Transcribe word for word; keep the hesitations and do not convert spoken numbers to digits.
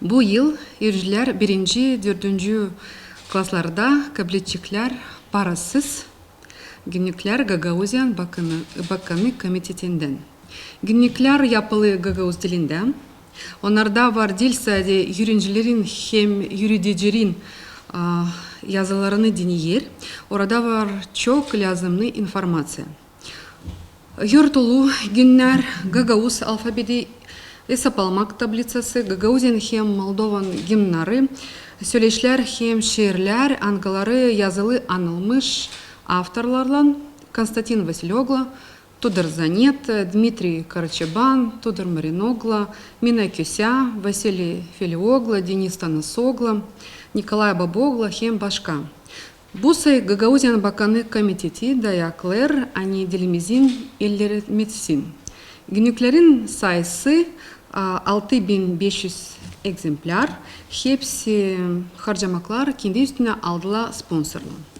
Bu yıl üürencilär birinci, dördüncü klaslarda kableedeceklär parasız günnüklär Gagauziyanın Bakanı, Bakanı Komitetindän. Günnüklär yapılı gagauz dilindä. Onnarda var diil sade üürencilerin hem üüredicilerin, a, yazılarını dineer, orada var çok lääzımnı informaţiya. Yortulu günnär, gagauz alfabeti, esaplamak tablitsası, Gagauziyanın hem Moldovanın gimnları, söleşlär hem şiirlär, angıları yazılı anılmış avtorlarlan: Konstantin Vasiloglu, Tudor Zanet, Dmitriy Karaçaban, Tudor Marinoglu, Mina Kösä, Vasiliy Felioglu, Denis Tanasoglu, Nikolay Baboglu hem başka. Bu say Gagauziyanın Bakanı Komiteti dayaklêêr, ani dilimizin ilerletsin. Günnüklerin sayısı, a, altı bin beş üz ekzemplär, hepsi harcamaklar kendi üstünä aldılar sponsorlan.